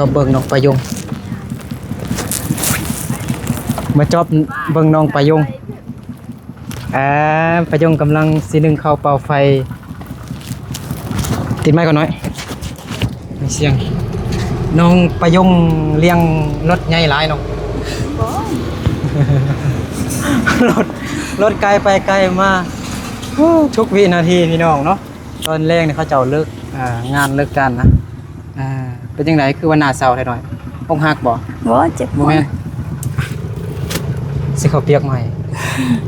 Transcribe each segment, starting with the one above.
ຈອບເບິ່ງນ້ອງປາຍົງ ມາຈອບເບິ່ງນ້ອງປາຍົງ. ອ່າ ປາຍົງກຳລັງຊິໜຶ້ງເຂົ້າເປົ່າໄຟ. ຕິດໄມກ່ອນໜ້ອຍ ມີສຽງ. ນ້ອງປາຍົງລ້ຽງລົດໃຫຍ່ຫຼາຍເນາະ. ບໍ່ ລົດ ລົດໄກໄປໄກມາ ທຸກວິນາທີພີ່ນ້ອງເນາະ. ຕອນແລງນີ້ເຂົາເຈົ້າເລີກ ອ່າ ງານເລີກການນະ. ອ່າ ເປັນຈັ່ງໃດຄືວ່າໜ້າເສົ້າແທ້ນ້ອຍ? ອົກຫັກບໍ່? ບໍ່ ເຈັບຫົວ. ບໍ່ແມ່ນ ຊິເຂົ້າປຽກໃໝ່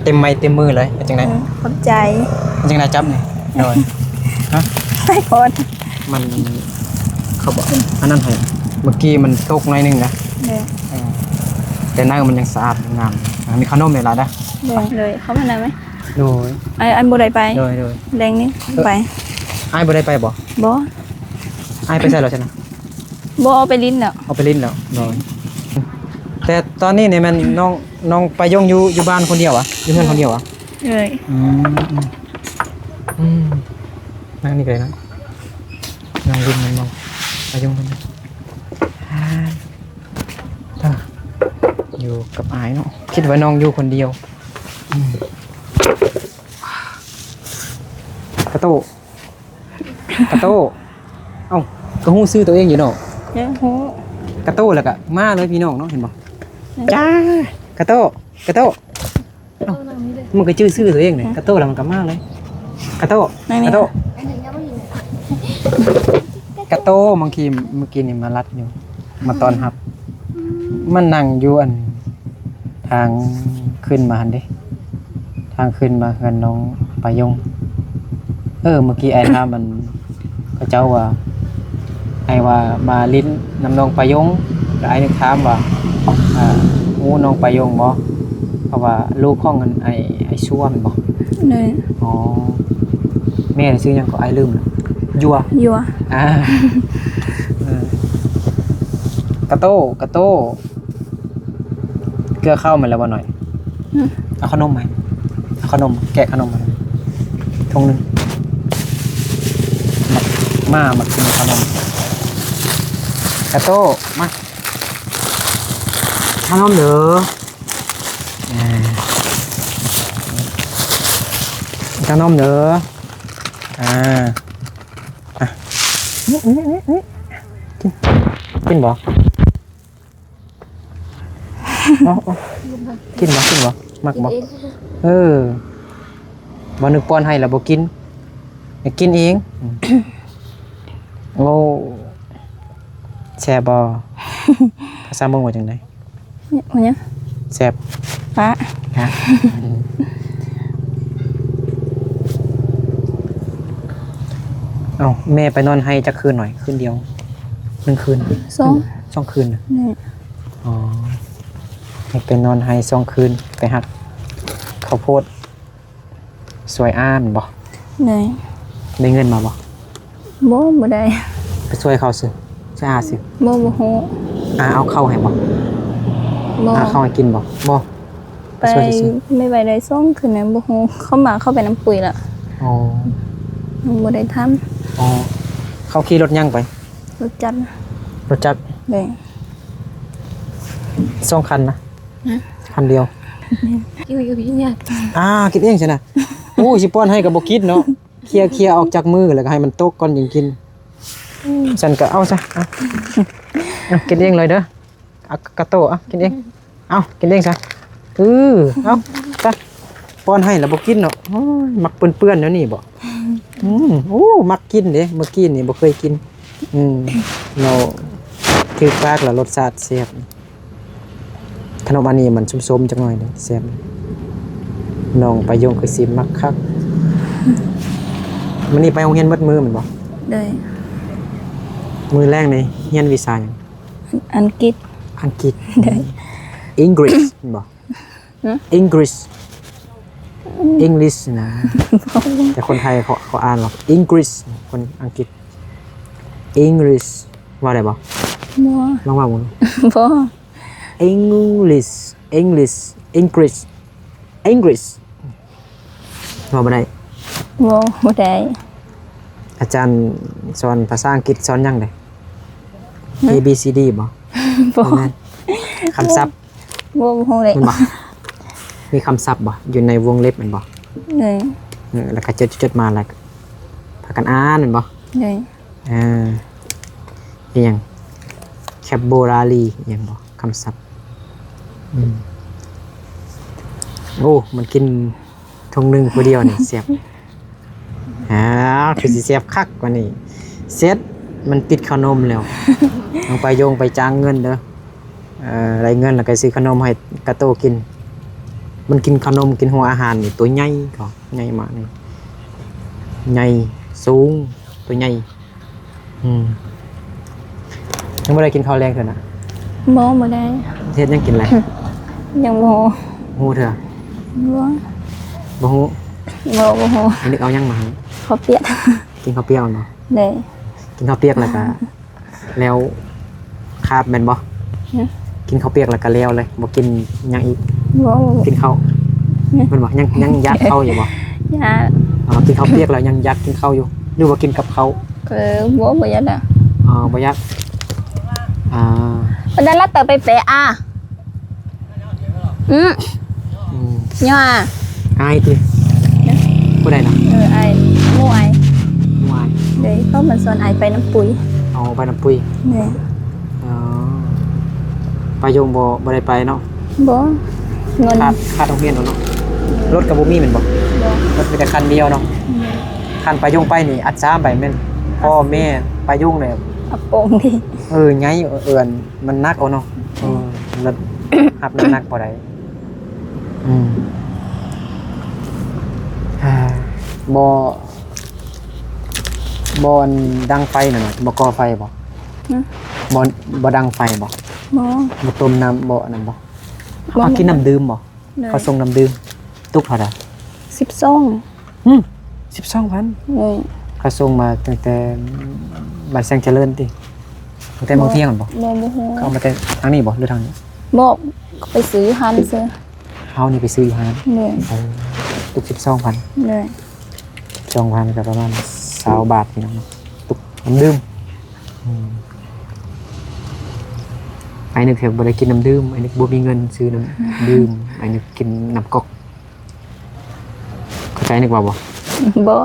ເຕັມໄມ້ເຕັມມືເລີຍ. ເປັນຈັ່ງໃດ? ເອີ ຂອບໃຈ. ເປັນຈັ່ງໃດ? ຈັບນີ້. ໂດຍ. ຮະ? ໄປໂພດ. ມັນ ເຂົາບອກອັນນັ້ນໃຫ້ ເມື່ອກີ້ມັນຕົກໜ້ອຍໜຶ່ງນະ. ໂດຍ. ເອີ ແຕ່ໃນມັນຍັງສະອາດງາມ. ອ່າ ມີຂະໜົມໃຫ້ຫຼານເດີ. ໂດຍ. ເຂົ້າມາໄດ້ໄໝ? ໂດຍ. ອ້າຍ ອ້າຍບໍ່ໄດ້ໄປ. ໂດຍ ໂດຍ. ແລງນີ້ໄປ. ອ້າຍບໍ່ໄດ້ໄປບໍ່? ບໍ່. ອ້າຍໄປໃສແລ້ວຊັ້ນນະ? ບໍ່ ອອກໄປຫຼິ້ນແລ້ວ. ອອກໄປຫຼິ້ນແລ້ວ. ໂດຍ. ແຕ່ຕອນນີ້ນີ້ແມ່ນນ້ອງ ນ້ອງປາຍົງຢູ່ ຢູ່ບ້ານຄົນດຽວຫວາ? ຢູ່ເຮືອນຄົນດຽວຫວາ? ເອີຍ. ອືມ ອືມ ນັ່ງນີ້ກໍໄດ້ເນາະ. ນັ່ງຫຼິ້ນນຳນ້ອງປາຍົງເພິ່ນ. ອ່າ ຢູ່ກັບອ້າຍເນາະ. ຄິດວ່ານ້ອງຢູ່ຄົນດຽວ. ອືມ ກະໂຕ ກະໂຕ. ເອົ້າ ກໍຮູ້ຊື່ຕົວເອງຢູ່ເນາະ. ເອີ ຮູ້. ກະໂຕແລ້ວກໍມາເລີຍພີ່ນ້ອງເນາະ ເຫັນບໍ່? ເອີ ຈ້າ ກະໂຕ ກະໂຕ. ເອົ້າ ມັນກໍຈື່ຊື່ຕົວເອງເດ. ຮະ? ກະໂຕແລ້ວມັນກໍມາເລີຍ. ກະໂຕ ກະໂຕ ກະໂຕ. ບາງທີມື້ກີ້ນີ້ມາລັດຢູ່ ມາຕ້ອນຮັບ. ມັນນັ່ງຢູ່ອັນ ທາງຂຶ້ນມາຫັ້ນເດ້ ທາງຂຶ້ນມາເຮືອນນ້ອງປາຍົງ. ເອີ ມື້ກີ້ອ້າຍຖາມອັນ ເຂົາເຈົ້າວ່າ ອ້າຍວ່າມາຫຼິ້ນນຳນ້ອງປາຍົງ ແລ້ວອ້າຍນຶກຖາມວ່າ ອ່າ ຮູ້ນ້ອງປາຍົງບໍ່? ເພາະວ່າລູກຂອງອັນ ອ້າຍ ອ້າຍຊົ່ວແມ່ນບໍ່? ໂດຍ. ອໍ ແມ່ຊື່ຫຍັງກໍ ອ້າຍລືມລະ. ຍົວ ຍົວ. ອ່າ ເອີ ກະໂຕ ກະໂຕ. ເກືອເຂົ້າມາແລ້ວບໍ່ນ້ອຍ? ອືມ ເອົາຂະໜົມໃຫ້ ເອົາຂະໜົມ ແກະຂະໜົມໃຫ້ຖົງໜຶ່ງ. ມາ ມາ ມາກິນຂະໜົມ. ກະໂຕ ມາ ຂະໜົມເດີ ອ່າ ຂະໜົມເດີ. ອ່າ ອ່ະ ນີ້ ນີ້ ນີ້ ນີ້ ກິນ ກິນບໍ່? ເອົາ ເອົາ ກິນບໍ່? ກິນບໍ່? ມັກບໍ່? ກິນເອງ. ເອີ ບໍ່ ນຶກປ້ອນໃຫ້ແລ້ວບໍ່ກິນ ຢາກກິນເອງ. ອືມ ໂອ້ ແຊບບໍ່? ພາສາມົ້ງວ່າຈັ່ງໃດ? ຫຍັງ? ແຊບ. ປະ. ເອົ້າ ແມ່ໄປນອນໄຮ່ຈັກຄືນນ້ອຍ? ຄືນດຽວ ໜຶ່ງຄືນ? ສອງ ສອງຄືນນະ. ອໍ ໃຫ້ໄປນອນໄຮ່ສອງຄືນ ໄປຫັກເຂົ້າໂພດ ຊ່ວຍອ້າແມ່ນບໍ່? ໂດຍ. ໄດ້ເງິນມາບໍ່? ບໍ່ ບໍ່ໄດ້. ໄປຊ່ວຍເຂົາຊື່ ຊ່ວຍອ້າຊື່. ບໍ່ ບໍ່ຮູ້. ອ້າເອົາເຂົ້າໃຫ້ບໍ່? ບໍ່. ອ້າເຂົ້າໃຫ້ກິນບໍ່? ບໍ່. ໄປ ໄປຊ່ວຍຊື່ໆ. ແມ່ໄປໄດ້ສອງຄືນນະ ບໍ່ຮູ້ ເຂົາມາ ເຂົາໄປນຳປຸ້ຍລະ. ອໍ ຍັງບໍ່ໄດ້ຖາມ. ອໍ ເຂົາຂີ່ລົດຫຍັງໄປ? ລົດຈັກ. ລົດຈັກ. ໂດຍ. ສອງຄັນນະ? ຮະ? ຄັນດຽວ. ແມ່ນ. ກິນເອງ ອ່າ ກິນເອງຊັ້ນນະ. ໂອ້ຍ ຊິປ້ອນໃຫ້ກໍບໍ່ກິນເນາະ. ເຄຍ ເຄຍອອກຈາກມື ແລ້ວກໍໃຫ້ມັນຕົກກ່ອນຈຶ່ງກິນ. ອືມ ຊັ້ນກໍເອົາຊະ. ເອົາ ເອົາ ກິນເອງເລີຍເດີ. ເອົາ ກະໂຕ ເອົາ ກິນເອງ. ເອົາ ກິນເອງຊະ. ເອີ ເອົາຊະ. ປ້ອນໃຫ້ແລ້ວບໍ່ກິນເນາະ. ໂອ້ຍ ມັກເປື້ອນໆແນວນີ້ບໍ? ອືມ ໂອ້ ມັກກິນເດ້ ມື້ກີ້ນີ້ບໍ່ເຄີຍກິນ. ອືມ ແລ້ວຖືກປາກແລ້ວລົດຊາດແຊບ. ຂະໜົມອັນນີ້ມັນສົ້ມໆຈັກໜ້ອຍເດ້ ແຊບ. ນ້ອງປາຍົງຄືຊິມັກຄັກ. ມື້ນີ້ໄປໂຮງຮຽນເບິດມື້ແມ່ນບໍ່? ໂດຍ. ມື້ແລງນີ້ຮຽນວິຊາຫຍັງ? ອັງກິດ. ອັງກິດ. ໂດຍ. English ແມ່ນບໍ່? ຫຶ? English. ອືມ English ນະ. ແຕ່ຄົນໄທເຂົາ ເຂົາອ່ານວ່າ English ຄົນອັງກິດ. English ເວົ້າໄດ້ບໍ່? ບໍ່. ລອງເວົ້າເບິ່ງ. ບໍ່. English English English English ເວົ້າບໍ່ໄດ້. ບໍ່ ບໍ່ໄດ້. ອາຈານສອນພາສາອັງກິດສອນຫຍັງເດ? A B C D ບໍ່? ບໍ່ ບໍ່ແມ່ນ ຄຳສັບ ບໍ່ ບໍ່ຮູ້ເລີຍ ແມ່ນບໍ່? ມີຄຳສັບບໍ່? ຢູ່ໃນວົງເລັບແມ່ນບໍ່? ເອີ ເອີ ແລ້ວກໍຈົດໆໆ ມາ ແລ້ວກໍພາກັນອ່ານແມ່ນບໍ່? ເອີ ເອີ ອີ່ຫຍັງ vocabulary ອີ່ຫຍັງບໍ່? ຄຳສັບ ອືມ ໂອ້ ມັນກິນຖົງໜຶ່ງຜູ້ດຽວນີ້ແຊບ. ອ້າວ ຄືຊິແຊບຄັກກວ່ານີ້ ເສັດ ມັນຕິດເຂົ້ານົມແລ້ວ ຕ້ອງໄປໂຢງໄປຈ້າງເງິນເດີ ເອີ ໄດ້ເງິນແລ້ວກໍຊື້ຂະໜົມໃຫ້ກາໂຕກິນ ມັນກິນຂະໜົມ ກິນຫົວອາຫານນີ້ ຕົວໃຫຍ່ກໍໃຫຍ່ມາກນີ້ ໃຫຍ່ ສູງ ຕົວໃຫຍ່. ອືມ ຍັງບໍ່ໄດ້ກິນເຂົ້າແລງເທື່ອນະ? ບໍ່ ບໍ່ໄດ້. ເຮັດຫຍັງກິນແລງ? ຍັງບໍ່ຮູ້ເທື່ອ? ບໍ່ ບໍ່ຮູ້. ບໍ່ ບໍ່ຮູ້. ນຶກເອົາຫຍັງມາໃຫ້? ເຂົ້າປຽກ. ກິນເຂົ້າປຽກແມ່ນບໍ່? ໂດຍ. ກິນເຂົ້າປຽກແລ້ວກະແລ້ວ ຄາບແມ່ນບໍ່? ຫຶ? ກິນເຂົ້າປຽກແລ້ວກໍແລ້ວເລີຍ ບໍ່ກິນຫຍັງອີກ? ບໍ່ ບໍ່ ບໍ່ກິນເຂົ້າ ຫຶ? ແມ່ນບໍ່? ຍັງ ຍັງຢາກເຂົ້າຢູ່ບໍ່? ຢາກ. ອໍ ກິນເຂົ້າປຽກແລ້ວຍັງຢາກກິນເຂົ້າຢູ່ ຫຼືວ່າກິນກັບເຂົ້າ? ເອີ ບໍ່ ບໍ່ຢາກລະ. ອໍ ບໍ່ຢາກ. ອ່າ ປະດານລະເຕີໄປແປະອາ. ອືມ ອືມ ຫຍ້າ ອ້າຍຕິ? ຜູ້ໃດນະ? ເອີ ອ້າຍ ໝູ່ອ້າຍ ໝູ່ອ້າຍ. ໂດຍ ເພາະມັນຊວນອ້າຍໄປນຳປຸ້ຍ. ອໍ ໄປນຳປຸ້ຍ. ໂດຍ. ອໍ ປາຍົງບໍ່ ບໍ່ໄດ້ໄປເນາະ? ບໍ່ ເງິນ ຂາດ ຂາດໂຮງຮຽນແລ້ວເນາະ. ລົດກໍບໍ່ມີແມ່ນບໍ່? ບໍ່ ລົດມີແຕ່ຄັນດຽວເນາະ. ແມ່ນ. ຄັນປາຍົງໄປນີ້ ອັດສາໄປແມ່ນ ພໍ່ແມ່ປາຍົງນີ້ ອາປົງຕິ. ເອີ ໃຫຍ່ ເອີ້ນ ມັນໜັກເອົາເນາະ. ເອີ ລົດຮັບນ້ຳໜັກບໍ່ໄດ້. ອືມ ອ່າ ບໍ່ ບໍ່ອັນດັງໄຟນັ້ນນະ ບໍ່ກໍ່ໄຟບໍ່? ຫຶ? ບໍ່ ບໍ່ດັງໄຟບໍ່? ບໍ່ ບໍ່ຕົ້ມນ້ຳບໍ່ ອັນນັ້ນບໍ່? ບໍ່ ເອົາກິນນ້ຳດື່ມບໍ່? ໂດຍ. ເຂົາສົ່ງນ້ຳດື່ມ ຕຸກເທົ່າໃດ? ສິບສອງ. ຫຶ ສິບສອງພັນ. ໂດຍ. ເຂົາສົ່ງມາຕັ້ງແຕ່ບ້ານແສງຈະເລີນຕິ? ຕັ້ງແຕ່ເມືອງພຽງຫັ້ນບໍ່? ບໍ່ ບໍ່ຮູ້. ເຂົາເອົາມາແຕ່ທາງນີ້ບໍ່ ຫຼືທາງນີ້? ບໍ່ ໄປຊື້ຢູ່ຮ້ານຊື່. ເຮົານີ້ໄປຊື້ຢູ່ຮ້ານ. ໂດຍ. ເອີ ຕຸກສິບສອງພັນ. ໂດຍ. ສິບສອງພັນກໍປະມານຊາວບາດພີ່ນ້ອງເນາະ ຕຸກນ້ຳດື່ມ. ອືມ ອ້າຍນຶກແທ້ບໍ່ໄດ້ກິນນ້ຳດື່ມ ອ້າຍນຶກບໍ່ມີເງິນຊື້ນ້ຳດື່ມ ອ້າຍນຶກກິນນ້ຳກອກ. ເຂົ້າໃຈນຶກວ່າບໍ່? ບໍ່.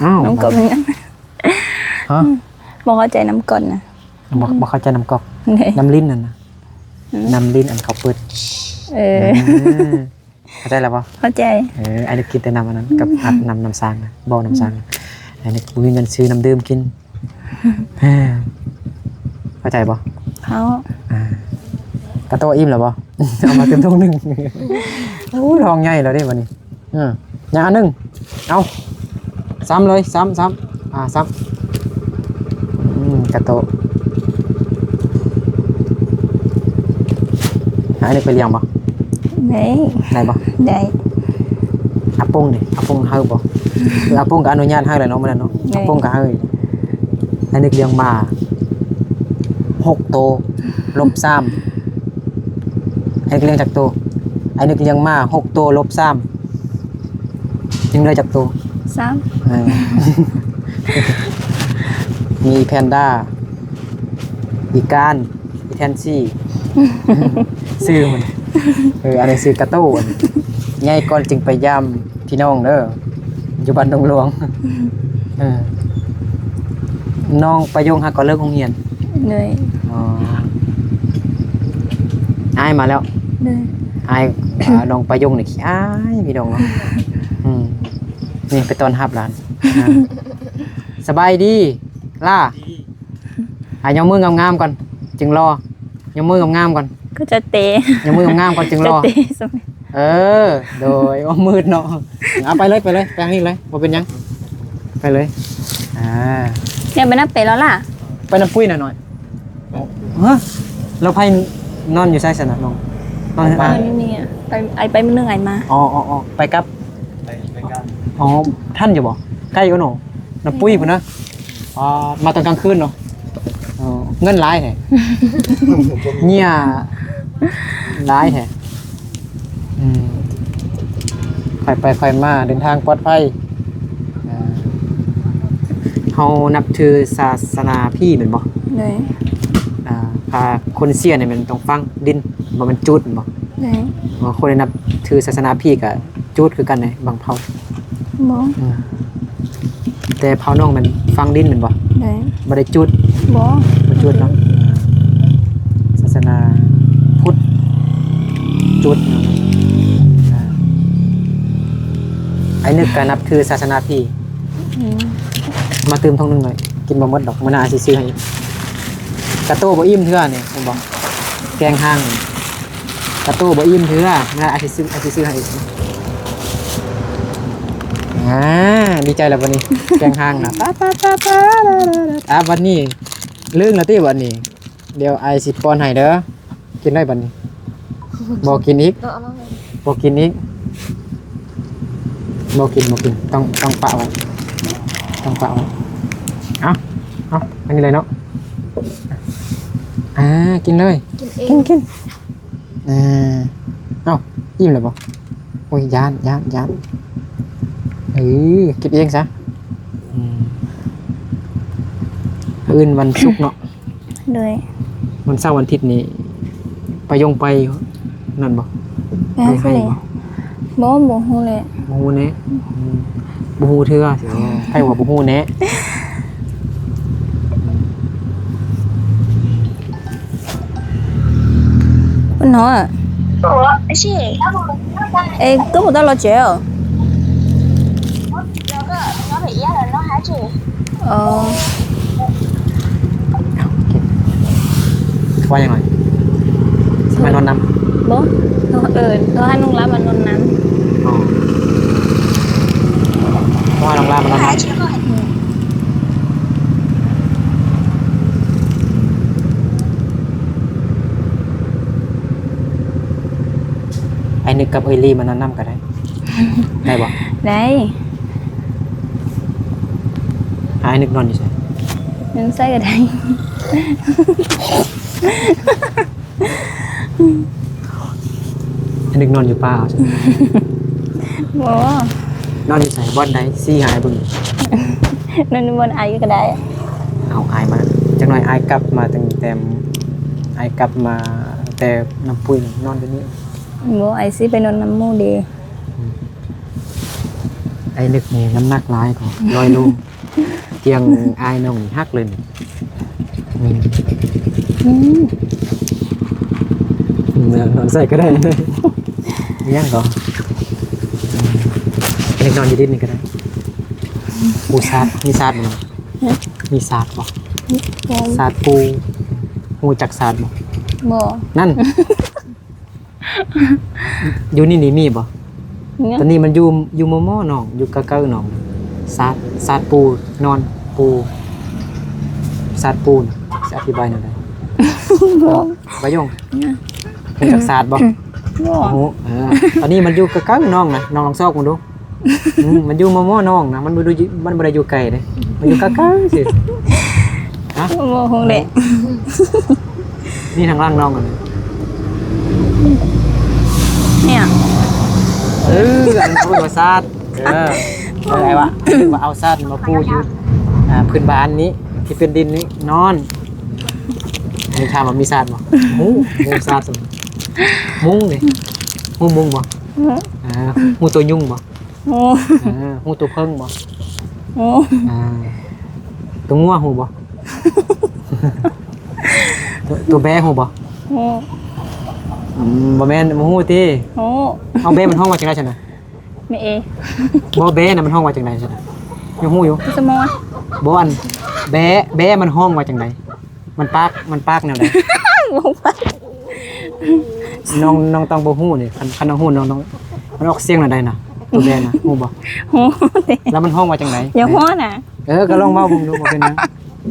ອ້າວ ນ້ຳກອກມັນຫຍັງ? ຮະ? ບໍ່ເຂົ້າໃຈນ້ຳກອກນະ. ບໍ່ ບໍ່ເຂົ້າໃຈນ້ຳກອກ. ໂດຍ. ນ້ຳລິນນັ້ນນະ. ຫືມ? ນ້ຳລິນອັນເຂົາເປີດ. ເອີ ເອີ ເຂົ້າໃຈແລ້ວບໍ່? ເຂົ້າໃຈ. ເອີ ອ້າຍນຶກກິນແຕ່ນ້ຳອັນນັ້ນ ກັບອັດນ້ຳ ນ້ຳຊາງນະ ບໍ່ ນ້ຳຊາງ. ອືມ ອ້າຍນຶກບໍ່ມີເງິນຊື້ນ້ຳດື່ມກິນ. ເຂົ້າໃຈບໍ່? ເຂົ້າ. ອ່າ ກາໂຕອີ່ມແລ້ວບໍ່? ເອົາມາຕື່ມຖົງໜຶ່ງ. ໂອ້ ທ້ອງໃຫຍ່ແລ້ວເດ້ບັດນີ້. ອືມ ຍັງອັນໜຶ່ງ ເອົາ ຊ້ຳເລີຍ ຊ້ຳ ຊ້ຳ ອ່າ ຊ້ຳ. ອືມ ກາໂຕ ໃຫ້ເດັກໄປລ້ຽງບໍ່? ໄດ້. ໄດ້ບໍ່? ໄດ້. ອາປົງເດ ອາປົງໃຫ້ບໍ່? ອາປົງກໍອະນຸຍາດໃຫ້ແລ້ວເນາະ ມື້ນັ້ນເນາະ. ໄດ້. ອາປົງກໍໃຫ້ ໃຫ້ເດັກລ້ຽງໝາຫົກໂຕ ລົບສາມ. ໃຫ້ເດັກລ້ຽງຈັກໂຕ? ໃຫ້ເດັກລ້ຽງໝາຫົກໂຕ ລົບສາມ. ຍັງເຫຼືອຈັກໂຕ? ສາມ. ເອີ ມີແພນດ້າ ອີການ ອີແທນຊີ ຊື່ມັນ. ເອີ ອັນນີ້ຊື່ກາໂຕ້. ໃຫຍ່ກ່ອນຈຶ່ງໄປຢາມພີ່ນ້ອງເດີ ຢູ່ບ້ານດົງຫຼວງ. ເອີ ນ້ອງປາຍົງຫາກໍເລີກໂຮງຮຽນ. ໂດຍ. ອໍ ອ້າຍມາແລ້ວ. ໂດຍ. ອ້າຍ ອ່າ ນ້ອງປາຍົງນີ້ຂີ້ອາຍພີ່ນ້ອງເນາະ. ອືມ ນີ້ໄປຕ້ອນຮັບຫຼານ. ອ່າ ສະບາຍດີຫຼ້າ. ອ່າ ຍົກມືງາມໆກ່ອນຈຶ່ງລໍ. ຍົກມືງາມໆກ່ອນ. ກໍຈະເຕະ. ຍົກມືງາມໆກ່ອນຈຶ່ງລໍ. ຈະເຕະ. ເອີ ໂດຍ. ໂອ້ ມືດເນາະ. ເອົາ ໄປເລີຍ ໄປເລີຍ ໄປທາງນີ້ເລີຍ ບໍ່ເປັນຫຍັງ ໄປເລີຍ. ອ່າ ແມ່ນໄປນຳເປແລ້ວລະ ໄປນຳປຸ້ຍໜ້ອຍ. ຮະ ແລ້ວໃຜນອນຢູ່ໃສຊັ້ນນະນ້ອງ? ນອນເຮືອນອ້າຍ. ໄປ ໄອໄປມື້ໜຶ່ງ ໄອມາ. ອໍ ອໍ ອໍ ໄປກັບ ໄປກັບ. ອໍ ທັນຢູ່ບໍ່? ໃກ້ຢູ່ເນາະ ນຳປຸ້ຍພຸ້ນນະ. ອ່າ ມາຕອນກາງຄືນເນາະ. ເອີ ເງິນຫຼາຍແທ້ ເຫຍື່ອຫຼາຍແທ້. ອືມ ຄ່ອຍໄປຄ່ອຍມາ ເດີນທາງປອດໄພ. ເຮົານັບຖືສາສະໜາພີແມ່ນບໍ່? ໂດຍ. ເອີ ອ່າ ພາຄົນເຊຍນີ້ແມ່ນຕ້ອງຝັງດິນ ບໍ່ແມ່ນຈູດແມ່ນບໍ່? ແມ່ນ. ອໍ ຄົນທີ່ນັບຖືສາສະໜາພີກະຈູດຄືກັນເດ້ ບາງເຜົ່າ. ບໍ່. ອືມ ແຕ່ເຜົ່ານ້ອງແມ່ນຝັງດິນແມ່ນບໍ່? ແມ່ນ. ບໍ່ໄດ້ຈູດ? ບໍ່ ບໍ່ຈູດເນາະ. ອືມ ສາສະໜາພຸດຈູດເນາະ. ອ່າ ອ້າຍນຶກກະນັບຖືສາສະໜາພີ. ອືມ ມາຕື່ມຖົງໜຶ່ງໜ້ອຍ ກິນບໍ່ໝົດດອກ ມື້ໜ້າອ້າຍຊິຊື້ໃຫ້ອີກ. ກະໂຕບໍ່ອີ່ມເທື່ອນີ້ ເຫັນບໍ່? ແກງຮ່າງ ກະໂຕບໍ່ອີ່ມເທື່ອ ມື້ໜ້າອ້າຍຊິຊື້ ອ້າຍຊິຊື້ໃຫ້ອີກ. ອ່າ ດີໃຈແລ້ວບັດນີ້ ແກງຮ່າງນະ. ປາ ປາ ປາ ປາ ອ່າ ບັດນີ້ລຶ້ງແລ້ວຕິບັດນີ້. ດຽວອ້າຍຊິປ້ອນໃຫ້ເດີ. ກິນໄດ້ບັດນີ້. ບໍ່ກິນອີກ? ເອົາມາ ບໍ່ກິນອີກ? ບໍ່ກິນ ບໍ່ກິນ ຕ້ອງ ຕ້ອງປະໄວ້ ຕ້ອງປະໄວ້. ເອົາ ເອົາ ອັນນີ້ເລີຍເນາະ. ອ່າ ກິນເລີຍ ກິນເອງ ກິນ ກິນ. ອ່າ ເອົ້າ ອີ່ມແລ້ວບໍ່? ໂອ້ຍ ຢ້ານ ຢ້ານ ຢ້ານ. ເອີ ເກັບເອງຊະ. ອືມ ມື້ອື່ນວັນສຸກເນາະ. ໂດຍ. ວັນເສົາວັນອາທິດນີ້ ໄປຢົງໄປນັ້ນບໍ່? ໄປຫາ ໄປໄຮ່ບໍ່? ບໍ່ ບໍ່ຮູ້ແຫຼະ ບໍ່ຮູ້ແນະ. ອືມ ບໍ່ຮູ້ເທື່ອ. ໃຜວ່າບໍ່ຮູ້ແນະ? ເພິ່ນເນາະ ເອີ ກໍບໍ່ຕ້ອງລໍແຈ. ອໍ ວ່າຫຍັງ? ມານອນນຳ? ບໍ່ ເອີ ໂທຫານ້ອງລາມານອນນຳ. ອໍ ໂທຫານ້ອງລາມານອນນຳ. ອ້າຍນຶກກັບເອື້ອຍລີມານອນນຳກໍໄດ້. ໄດ້ບໍ່? ໄດ້. ອ້າຍນຶກນອນຢູ່ໃສ? ນອນໃສກໍໄດ້. ອ້າຍນຶກນອນຢູ່ປ່າເອົາຊັ້ນ. ບໍ່. ນອນຢູ່ໃສ? ບ່ອນໃດ? ຊີ້ໃຫ້ອ້າຍເບິ່ງ. ນອນຢູ່ບ່ອນອ້າຍກໍໄດ້. ເອົາ ອ້າຍມາ ຈັກໜ້ອຍອ້າຍກັບມາຕັ້ງແຕ່ ອ້າຍກັບມາແຕ່ນ້ຳປຸ້ຍ ນອນຢູ່ນີ້. ບໍ່ ອ້າຍຊິໄປນອນນຳໝູ່ເດ. ອືມ ອ້າຍນຶກນີ້ນ້ຳໜັກຫຼາຍກວ່າຮ້ອຍໂລ. ຕຽງອ້າຍນ້ອງນີ້ຫັກເລີຍນີ້. ອືມ ອືມ ນອນໃສກໍໄດ້. ມີຫຍັງກໍ ອືມ ອ້າຍນຶກນອນຢູ່ດິນນີ້ກໍໄດ້. ປູຊາດ ມີຊາດບໍ່? ຮະ? ມີຊາດບໍ່? ບໍ່. ຊາດປູ ຮູ້ຈັກຊາດບໍ່? ບໍ່. ນັ້ນ ຢູ່ນີ້ນີ້ມີບໍ່? ມີ. ຕອນນີ້ມັນຢູ່ ຢູ່ມໍ່ໆ ນ້ອງ ຢູ່ໃກ້ໆ ນ້ອງ ຊາດ ຊາດປູນອນ ປູ ຊາດປູນະ ຊິອະທິບາຍແນວໃດ? ບໍ່. ບໍ່ ບໍ່ຍົງ ອືມ ຮູ້ຈັກຊາດບໍ່? ບໍ່. ບໍ່ຮູ້. ເອີ ຕອນນີ້ມັນຢູ່ໃກ້ໆ ນ້ອງນະ ນ້ອງລອງຊອກເບິ່ງດູ. ອືມ ມັນຢູ່ມໍ່ໆ ນ້ອງນະ ມັນບໍ່ໄດ້ຢູ່ ມັນບໍ່ໄດ້ຢູ່ໄກເດ້ ມັນຢູ່ໃກ້ໆ ຊື່. ຮະ? ບໍ່ຮູ້ແຫຼະ. ນີ້ທາງຫຼັງນ້ອງອັນນີ້ ເອີ ອັນນັ້ນເຂົາເອີ້ນວ່າຊາດ. ເອີ ເອົາໄດ້ວະ ວ່າເອົາຊາດມາປູຢູ່ ອ່າ ພື້ນບ້ານນີ້ ທີ່ເປັນດິນນີ້ ນອນ. ອັນນີ້ຖາມວ່າມີຊາດບໍ່? ຮູ້ ຮູ້ຊາດ. ມຸ້ງເດ ຮູ້ມຸ້ງບໍ່? ຮູ້. ອ່າ ຮູ້ຕົວຍຸງບໍ່? ຮູ້. ເອີ ຮູ້ຕົວເຜິ້ງບໍ່? ຮູ້. ອ່າ ຕົວງົວຮູ້ບໍ່? ຕົວ ຕົວແບ້ຮູ້ບໍ່? ຮູ້. ອືມ ບໍ່ແມ່ນ ບໍ່ຮູ້ຕິ? ຮູ້. ເອົາ ແບ້ມັນຮ້ອງວ່າຈັ່ງໃດຊັ້ນນະ? ແມ່ເອ. ບໍ່ ແບ້ນະມັນຮ້ອງວ່າຈັ່ງໃດຊັ້ນນະ? ຍັງຮູ້ຢູ່? ບໍ່ ອັນ ແບ້ ແບ້ມັນຮ້ອງວ່າຈັ່ງໃດ? ມັນປາກ ມັນປາກແນວໃດ? ບໍ່ປາກ. ນ້ອງ ນ້ອງຕ້ອງບໍ່ຮູ້ນີ້ ຄັນ ຄັນນ້ອງຮູ້ ນ້ອງ ນ້ອງ ມັນອອກສຽງແນວໃດນະ? ຕົວແບ້ນະ ຮູ້ບໍ່? ຮູ້. ແລ້ວມັນຮ້ອງວ່າຈັ່ງໃດ? ຢ່າຫົວນະ. ເອີ ກໍລອງເວົ້າເບິ່ງດູ ບໍ່ເປັນຫຍັງ.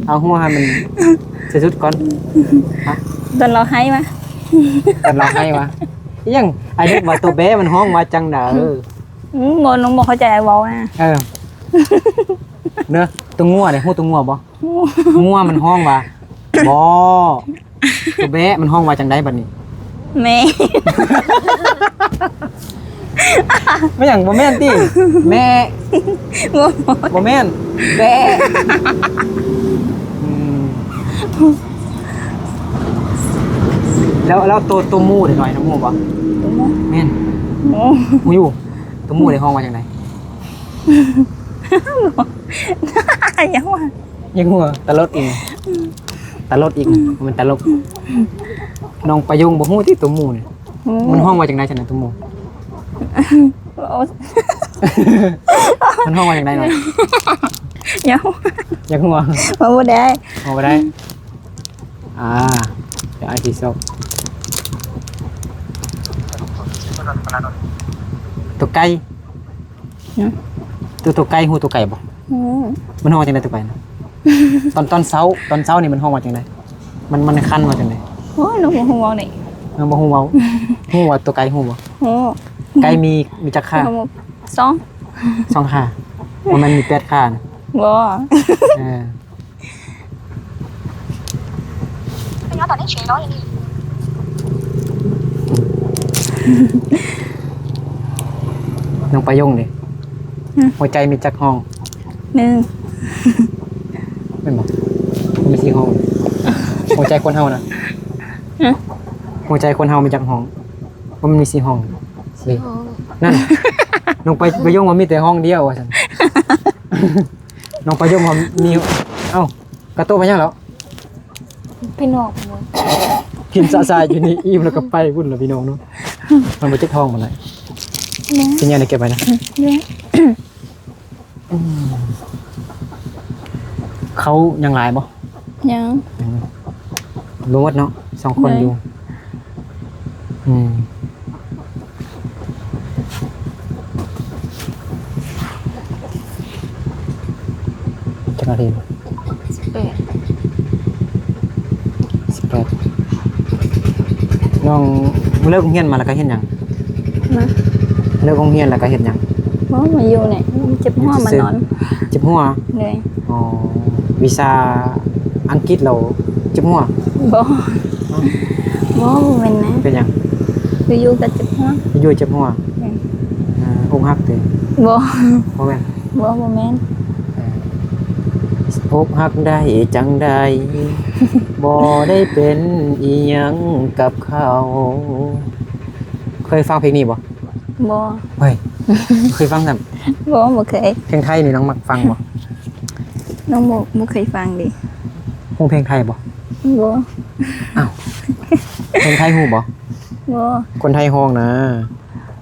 ເອົາຫົວໃຫ້ມັນທີ່ສຸດກ່ອນ. ຮະ? ຕອນລາວໄຫ້ມາ ຕອນລາວໄຫ້ມາ. ອີຫຍັງ? ອ້າຍນຶກວ່າຕົວແບ້ມັນຮ້ອງວ່າຈັ່ງໃດ? ອືມ ບໍ່ ນ້ອງບໍ່ເຂົ້າໃຈອ້າຍເວົ້ານະ. ເອີ ເດີ ຕົວງົວເດ ຮູ້ຕົວງົວບໍ່? ງົວມັນຮ້ອງວ່າ ບໍ. ຕົວແບ້ມັນຮ້ອງວ່າຈັ່ງໃດບັດນີ້? ແມ່. ແມ່ນຫຍັງ? ບໍ່ແມ່ນຕິ? ແມ່. ບໍ່ ບໍ່ແມ່ນ ແບ້. ອືມ ເ ແລ້ວ ແລ້ວໂຕ ໂຕໝູ່ເດ ນ້ອຍນຳໝູ່ບໍ່? ໂຕໝູ່? ແມ່ນ. ໂອ້ ຮູ້ຢູ່. ໂຕໝູ່ເດ ຮ້ອງວ່າຈັ່ງໃດ? ຍັງວ່າ ຍັງຫົວ ຕະຫຼົດອີກ ຕະຫຼົດອີກ ບໍ່ແມ່ນຕະຫຼົກ. ນ້ອງປາຍົງບໍ່ຮູ້ຕິໂຕໝູ່ນີ້? ອືມ ມັນຮ້ອງວ່າຈັ່ງໃດຊັ້ນນະໂຕໝູ່? ມັນຮ້ອງວ່າຈັ່ງໃດເນາະ? ຍັງ ຍັງຫົວ ເວົ້າບໍ່ໄດ້ ເວົ້າບໍ່ໄດ້. ອ່າ ດຽວອ້າຍຊິຊອກ ໂຕໄກ່. ຫຍັງ? ໂຕ ໂຕໄກ່ ຮູ້ໂຕໄກ່ບໍ່? ຮູ້. ມັນຮ້ອງວ່າຈັ່ງໃດໂຕໄກ່ນະ? ຕອນ ຕອນເຊົ້າ ຕອນເຊົ້ານີ້ມັນຮ້ອງວ່າຈັ່ງໃດ? ມັນ ມັນຄັນວ່າຈັ່ງໃດ? ໂອ້ຍ ນ້ອງບໍ່ຮູ້ເວົ້ານີ້ ນ້ອງບໍ່ຮູ້ເວົ້າ. ຮູ້ວ່າໂຕໄກ່ ຮູ້ບໍ່? ຮູ້. ໄກ່ມີ ມີຈັກຂາ? ສອງ ສອງຂາ. ບໍ່ແມ່ນມີແປດຂານະ? ບໍ່. ເອີ. ນ້ອງປາຍົງເດ? ຮະ? ຫົວໃຈມີຈັກຫ້ອງ? ໜຶ່ງ. ແມ່ນບໍ່? ມັນມີສີ່ຫ້ອງ. ຫົວໃຈຄົນເຮົານະ? ຮະ? ຫົວໃຈຄົນເຮົາມີຈັກຫ້ອງ? ມັນມີສີ່ຫ້ອງ. ສີ່ຫ້ອງ. ນັ້ນ ນ້ອງປາ ປາຍົງວ່າມີແຕ່ຫ້ອງດຽວວ່າຊັ້ນ. ນ້ອງປາຍົງວ່າມີ ເອົ້າ ກະໂຕໄປຫຍັງແລ້ວ? ໄປນອກໝູ່ ກິນສະສາຍຢູ່ນີ້ ອີ່ມແລ້ວກໍໄປພຸ້ນລະພີ່ນ້ອງເນາະ. ມັນບໍ່ເຈັບທ້ອງປານໃດ. ແມ່ນ. ຊິແນວໃດເກັບໄວ້ນະ. ແມ່ນ. ອືມ ເຂົ້າຍັງຫຼາຍບໍ່? ຍັງ. ຍັງບໍ່ໝົດເນາະ ສອງຄົນຢູ່. ອືມ ຈັກນາທີ? ສິບແປດ ສິບແປດ. ນ້ອງເລີກໂຮງຮຽນມາແລ້ວກໍເຮັດຫຍັງ? ນະ ເລີກໂຮງຮຽນແລ້ວກໍເຮັດຫຍັງ? ບໍ່ ມາຢູ່ນີ້ ເຈັບຫົວ ມານອນ. ເຈັບຫົວ? ໂດຍ. ອໍ ວິຊາອັງກິດແລ້ວເຈັບຫົວ? ບໍ່. ບໍ່ ບໍ່ແມ່ນນະ. ເປັນຫຍັງ? ຢູ່ໆກໍເຈັບຫົວ. ຢູ່ໆເຈັບຫົວ? ໂດຍ. ເອີ ອົກຫັກຕິ? ບໍ່. ບໍ່ແມ່ນ? ບໍ່ ບໍ່ແມ່ນ. ເອີ ອົກຫັກໄດ້ຈັ່ງໃດ ບໍ່ໄດ້ເປັນອີ່ຫຍັງກັບເຂົາ. ເຄີຍຟັງເພງນີ້ບໍ່? ບໍ່. ເຮີ້ຍ ເຄີຍຟັງຊ້ຳ? ບໍ່ ບໍ່ເຄີຍ. ເພງໄທນີ້ນ້ອງມັກຟັງບໍ່? ນ້ອງບໍ່ ບໍ່ເຄີຍຟັງເດ. ຮູ້ເພງໄທບໍ່? ບໍ່. ອ້າວ ເພງໄທຮູ້ບໍ່? ບໍ່. ຄົນໄທຮ້ອງນະ.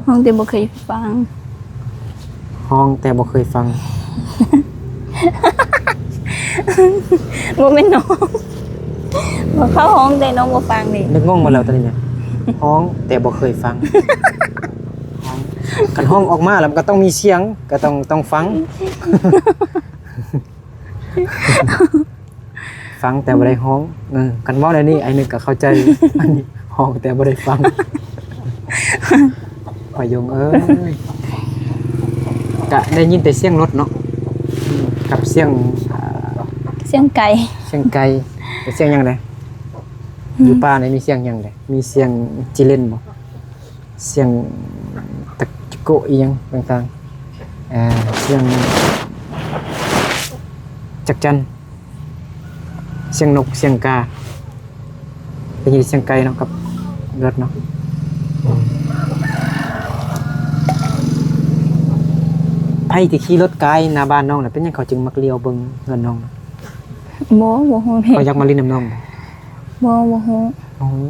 ຮ້ອງແຕ່ບໍ່ເຄີຍຟັງ. ຮ້ອງແຕ່ບໍ່ເຄີຍຟັງ. ບໍ່ແມ່ນນ້ອງ ບໍ່ ເຂົາຮ້ອງແຕ່ນ້ອງບໍ່ຟັງເດ. ນຶກງົງໝົດແລ້ວຕອນນີ້ນະ. ຮ້ອງແຕ່ບໍ່ເຄີຍຟັງ. ຮ້ອງ ຄັນຮ້ອງອອກມາແລ້ວມັນກໍຕ້ອງມີສຽງ ກໍຕ້ອງ ຕ້ອງຟັງ. ຟັງແຕ່ບໍ່ໄດ້ຮ້ອງ. ເອີ ຄັນເວົ້າແນວນີ້ ອ້າຍນຶກກໍເຂົ້າໃຈ. ອັນນີ້ຮ້ອງແຕ່ບໍ່ໄດ້ຟັງ. ປາຍົງເອີຍ ກະໄດ້ຍິນແຕ່ສຽງລົດເນາະ ກັບສຽງ ອ່າ ສຽງໄກ່ ສຽງໄກ່. ແລ້ວສຽງຫຍັງແດ່? ຢູ່ປ່ານີ້ມີສຽງຫຍັງແດ່? ມີສຽງຈີ່ເຫຼັ້ນບໍ່? ສຽງຕະໂກະອີ່ຫຍັງຕ່າງໆ ເອີ ສຽງຈັກຈັ່ນ ສຽງນົກ ສຽງກາ ໄດ້ຍິນສຽງໄກ່ເນາະ ກັບລົດເນາະ. ໃຜທີ່ຂີ່ລົດກາຍໜ້າບ້ານນ້ອງນະ ເປັນຫຍັງເຂົາຈຶ່ງມັກຫຼຽວເບິ່ງເຮືອນນ້ອງນະ? ບໍ່ ບໍ່ຮູ້ເດ. ເຂົາຢາກມາຫຼິ້ນນຳນ້ອງບໍ່? ບໍ່ ບໍ່ຮູ້. ບໍ່ຮູ້.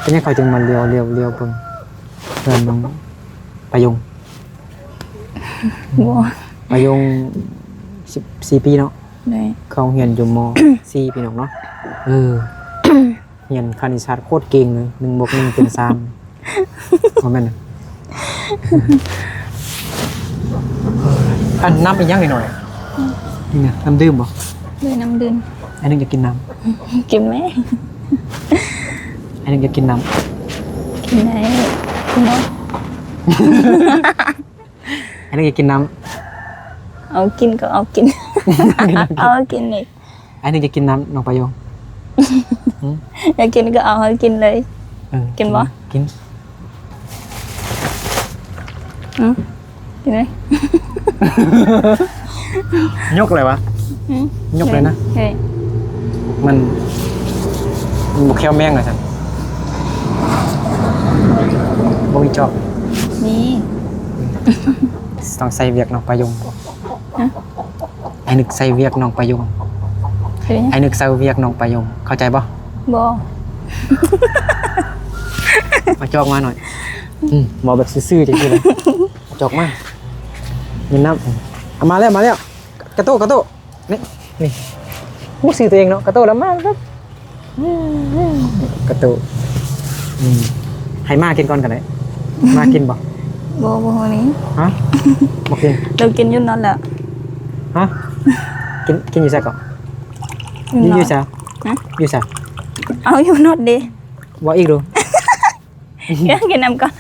ເປັນຫຍັງເຂົາຈຶ່ງມາຫຼຽວ ຫຼຽວ ຫຼຽວເບິ່ງເຮືອນນ້ອງປາຍົງ? ບໍ່. ປາຍົງສິບສີ່ປີເນາະ. ໂດຍ. ເຂົ້າໂຮງຮຽນຢູ່ ມໍສີ່ ພີ່ນ້ອງເນາະ. ເອີ ຮຽນຄະນິດສາດໂຄດເກັ່ງເລີຍ ໜຶ່ງບວກໜຶ່ງເປັນສາມ. ບໍ່ແມ່ນ ອັນ ນ້ຳອີ່ຫຍັງໜ້ອຍໆ ນີ້ນະ ນ້ຳດື່ມບໍ່? ໂດຍ ນ້ຳດື່ມ. ອັນໜຶ່ງຢາກກິນນ້ຳ. ກິນແມ. ອັນໜຶ່ງຢາກກິນນ້ຳ. ກິນໄດ້ ກິນໄດ້. ອັນນີ້ກໍກິນນ້ຳ. ເອົາກິນກໍເອົາກິນ ເອົາກິນນີ້. ອັນນີ້ຈະກິນນ້ຳນ້ອງປາໂຍງ. ຫືມ? ຢາກກິນກໍເອົາໃຫ້ກິນເລີຍ. ເອີ ກິນບໍ່? ກິນ ຫືມ? ກິນເລີຍ. ຍົກເລີຍຫວາ? ຫືມ? ຍົກເລີຍນະ. ເອີ ມັນ ມັນບໍ່ແຄວແມງວ່າຊັ້ນ. ບໍ່ມີຈອບ? ມີ. ຕ້ອງໃສ່ວຽກນ້ອງປາຍົງ. ຮະ? ອ້າຍນຶກໃສ່ວຽກນ້ອງປາຍົງ. ເປັນຫຍັງ? ອ້າຍນຶກໃສ່ວຽກນ້ອງປາຍົງ. ເຂົ້າໃຈບໍ່? ບໍ່. ເອົາຈອກມາໜ້ອຍ. ອືມ ເວົ້າແບບຊື່ໆ ຈັ່ງຊີ້ເລີຍ. ເອົາຈອກມາ. ມີນ້ຳ. ເອົາມາແລ້ວ ມາແລ້ວ. ກະໂຕ ກະໂຕ. ນີ້ ນີ້. ຮູ້ຊື່ຕົວເອງເນາະ. ກະໂຕລະມາແລ້ວ. ກະໂຕ. ອືມ ໃຫ້ໝາກິນກ່ອນກໍໄດ້. ໝາກິນບໍ່? ບໍ່ ບໍ່ຮູ້ນີ້. ຮະ? ບໍ່ກິນ? ລາວກິນຢູ່ນອດແລ້ວ. ຮະ? ກິນ ກິນຢູ່ໃສເກາະ? ຢູ່ ຢູ່ໃສ? ຮະ? ຢູ່ໃສ? ເອົາ ຢູ່ນອດເດ. ເວົ້າອີກດູ. ກິນ ກິນນ້ຳກ່ອນ.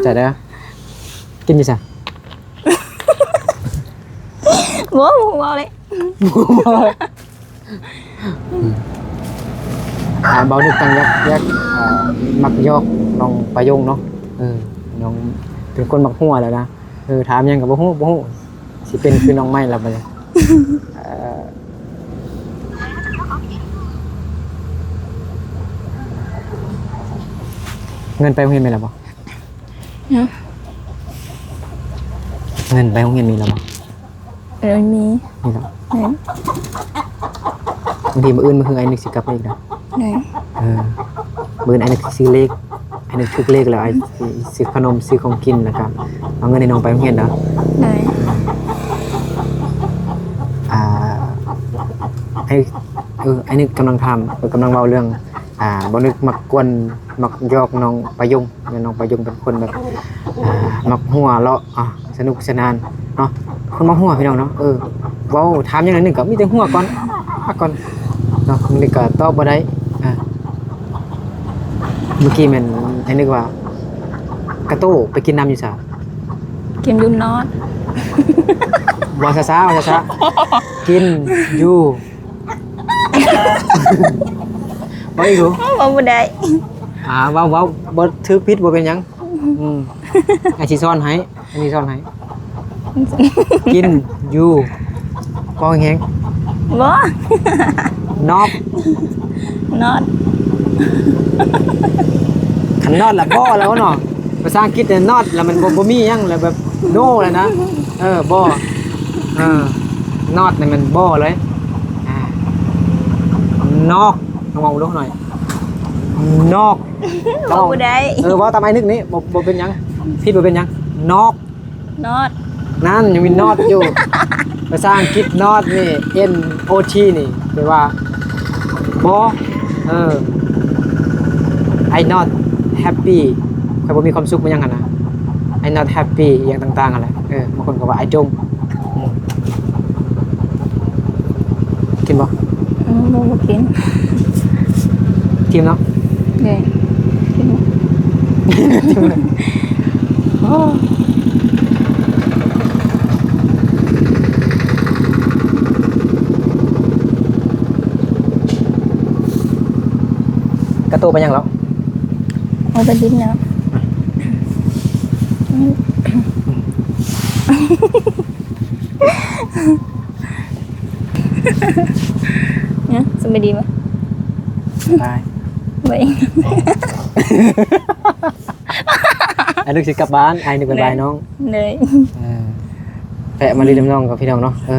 ໃຈເດີ. ກິນຢູ່ໃສ? ບໍ່ ບໍ່ເວົ້າເລີຍ. ອ່າ ເບົານຶກຕັ້ງຢາກ ຢາກ ອ່າ ມັກຢອກນ້ອງປາຍົງເນາະ. ເອີ ນ້ອງເປັນຄົນມັກຫົວແລ້ວນະ. ເອີ ຖາມຫຍັງກໍບໍ່ຮູ້ ບໍ່ຮູ້. ຊິເປັນຄືນ້ອງໄມ້ລະບັດນີ້. ເອີ ເງິນໄປໂຮງຮຽນແມ່ນລະບໍ່? ຫຍັງ? ເງິນໄປໂຮງຮຽນມີແລ້ວບໍ່? ເອີ ມີ. ມີແລ້ວ. ແມ່ນ. ບາງທີມື້ອື່ນມື້ຮືອ້າຍນຶກຊິກັບມາອີກນະ. ແມ່ນ. ເອີ ມື້ອື່ນອ້າຍນຶກຊິຊື້ເລກ ອ້າຍນຶກຖືກເລກແລ້ວ ອ້າຍຊິຊື້ຂະໜົມ ຊື້ຂອງກິນ ແລ້ວກະເອົາເງິນໃຫ້ນ້ອງໄປໂຮງຮຽນເດີ. ແມ່ນ. ອ່າ ອ້າຍ ເອີ ອ້າຍນຶກກຳລັງຖາມ ເອີ ກຳລັງເວົ້າເລື່ອງ ອ່າ ບໍ່ນຶກມັກກວນ ມັກຢອກນ້ອງປາຍົງ. ແມ່ນ ນ້ອງປາຍົງເປັນຄົນແບບ ອ່າ ມັກຫົວເລາະ ອ່າ ສະໜຸກສະໜານເນາະ. ຄົນມັກຫົວ ພີ່ນ້ອງເນາະ. ເອີ ເວົ້າຖາມຫຍັງໜ້ອຍໜຶ່ງກໍມີແຕ່ຫົວກ່ອນ ປາກກ່ອນເນາະ. ມັນນີ້ກໍຕອບບໍ່ໄດ້. ອ່າ ເມື່ອກີ້ແມ່ນອ້າຍນຶກວ່າ ກະໂຕໄປກິນນ້ຳຢູ່ໃສ? ກິນຢູ່ນອດ. ເວົ້າຊ້າໆ ເວົ້າຊ້າໆ. ກິນຢູ່ ເວົ້າອີກດູ. ເວົ້າບໍ່ໄດ້. ອ່າ ເວົ້າ ເວົ້າບໍ່ຖືກຜິດບໍ່ເປັນຫຍັງ. ອືມ ອ້າຍຊິສອນໃຫ້ ອ້າຍຊິສອນໃຫ້. ກິນຢູ່ ເວົ້າແຮງໆ. ບໍ່ ນອດ ນອດ. ຄັນນອດລະບໍ່ແລ້ວເນາະ. ພາສາອັງກິດນະ ນອດລະມັນບໍ່ ບໍ່ມີຫຍັງລະ ແບບໂນລະນະ. ເອີ ບໍ່ ເອີ ນອດນີ້ມັນບໍ່ເລີຍ. ອ່າ ນອກ ລອງເວົ້າດູໜ້ອຍ. ນອກ ເວົ້າບໍ່ໄດ້. ເອີ ເວົ້າຕາມອ້າຍນຶກນີ້ ບໍ່ ບໍ່ເປັນຫຍັງ ຜິດບໍ່ເປັນຫຍັງ. ນອກ ນອດ ນັ້ນ ຍັງມີນອດຢູ່. ພາສາອັງກິດນອດນີ້ ເອັນໂອທີ ນີ້ ແປວ່າບໍ່. ເອີ I not happy ຂ້ອຍບໍ່ມີຄວາມສຸກ ບໍ່ຫຍັງຫັ້ນນະ. I not happy ອີ່ຫຍັງຕ່າງໆຫັ້ນແຫຼະ. ເອີ ບາງຄົນກໍວ່າ I don't. ອືມ ກິນບໍ່? ອືມ ບໍ່ ບໍ່ກິນ. ຖິ້ມເນາະ. ເດ້ ກິນບໍ່? ກະໂຕໄປຫຍັງແລ້ວ? ເອົາໄປດິນແລ້ວ. ຫຍັງ? ສະບາຍດີບໍ່? ບາຍ. ບາຍ. ອ້າຍນຶກຊິກັບບ້ານ, ອ້າຍນຶກບາຍບາຍນ້ອງ. ໂດຍ. ເອີ ແວະມາຫຼິ້ນນຳນ້ອງກັບພີ່ນ້ອງເນາະ. ເອີ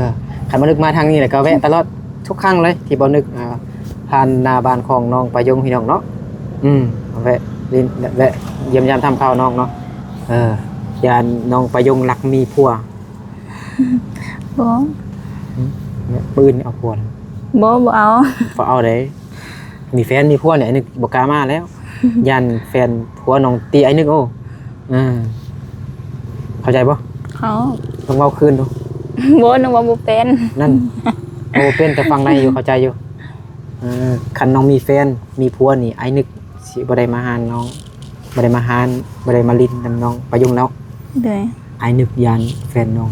ຄັນບ່າວນຶກມາທາງນີ້ແລ້ວກໍແວະຕະຫຼອດທຸກຄັ້ງເລີຍ ທີ່ບ່າວນຶກ ອ່າ ຜ່ານໜ້າບ້ານຂອງນ້ອງປາຍົງ ພີ່ນ້ອງເນາະ. ອືມ ແວະຫຼິ້ນ ແວະຢ້ຽມຢາມຖາມຂ່າວນ້ອງເນາະ. ເອີ ຢ້ານນ້ອງປາຍົງລັກມີຜົວ. ບໍ່. ອືມ ມື້ອື່ນເອົາຜົວ. ບໍ່ ບໍ່ເອົາ. ບໍ່ເອົາເດ້. ມີແຟນມີຜົວນີ້ ອ້າຍນຶກບໍ່ກ້າມາແລ້ວ. ຢ້ານແຟນຜົວນ້ອງຕີອ້າຍນຶກ. ໂອ້ ເອີ ເຂົ້າໃຈບໍ່? ເຂົ້າ. ຕ້ອງເວົ້າຄືນດູ. ບໍ່ ນ້ອງເວົ້າບໍ່ເປັນ. ນັ້ນ ເວົ້າບໍ່ເປັນ ແຕ່ຟັງໄດ້ຢູ່ ເຂົ້າໃຈຢູ່. ເອີ ຄັນນ້ອງມີແຟນມີຜົວນີ້ ອ້າຍນຶກຊິບໍ່ໄດ້ມາຫານ້ອງ ບໍ່ໄດ້ມາຫາ ບໍ່ໄດ້ມາຫຼິ້ນນຳນ້ອງປາຍົງແລ້ວ. ໂດຍ. ອ້າຍນຶກຢ້ານແຟນນ້ອງ.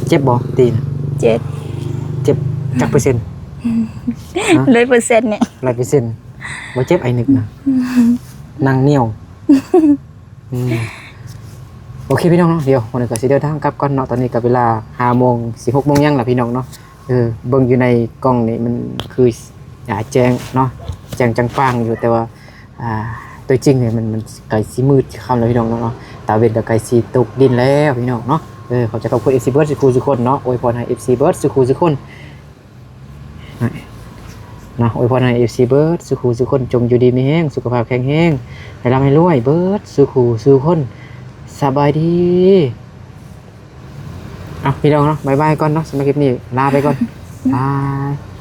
ເຈັບບໍ່ຕີນະ? ເຈັບ. ເຈັບຈັກເປີເຊັນ? ຮະ? ຮ້ອຍເປີເຊັນນີ້. ຮ້ອຍເປີເຊັນ. ບໍ່ເຈັບອ້າຍນຶກນະ. ໜັງໜຽວ. ອືມ ໂອເຄພີ່ນ້ອງເນາະ, ດຽວມື້ນີ້ກໍຊິເດີນທາງກັບກ່ອນເນາະ. ຕອນນີ້ກໍເວລາຫ້າໂມງ ສິບຫົກໂມງຍັງລະພີ່ນ້ອງເນາະ. ເອີ ເບິ່ງຢູ່ໃນກ້ອງນີ້ມັນຄື ອາ ແຈ້ງເນາະ. ແຈ້ງຈັງປາງຢູ່ ແຕ່ວ່າ ອ່າ ຕົວຈິງນີ້ມັນ ມັນໃກ້ຊິມືດຄ່ຳແລ້ວພີ່ນ້ອງເນາະ ຕາເວັນກໍໃກ້ຊິຕົກດິນແລ້ວພີ່ນ້ອງເນາະ. ເອີ ຂອບໃຈຂອບຄຸນເອັຟຊີເບິດສູ່ຄູ່ສູ່ຄົນເນາະ ອວຍພອນໃຫ້ເອັຟຊີເບິດສູ່ຄູ່ສູ່ຄົນ ເນາະ ອວຍພອນໃຫ້ເອັຟຊີເບິດສູ່ຄູ່ສູ່ຄົນ ຈົ່ງຢູ່ດີມີແຮງ ສຸຂະພາບແຂງແຮງ ໃຫ້ລ່ຳໃຫ້ລວຍເບິດສູ່ຄູ່ສູ່ຄົນ. ສະບາຍດີ. ເອົາ ພີ່ນ້ອງເນາະ ບາຍບາຍກ່ອນເນາະ ສຳລັບຄລິບນີ້ ລາໄປກ່ອນ ບາຍ.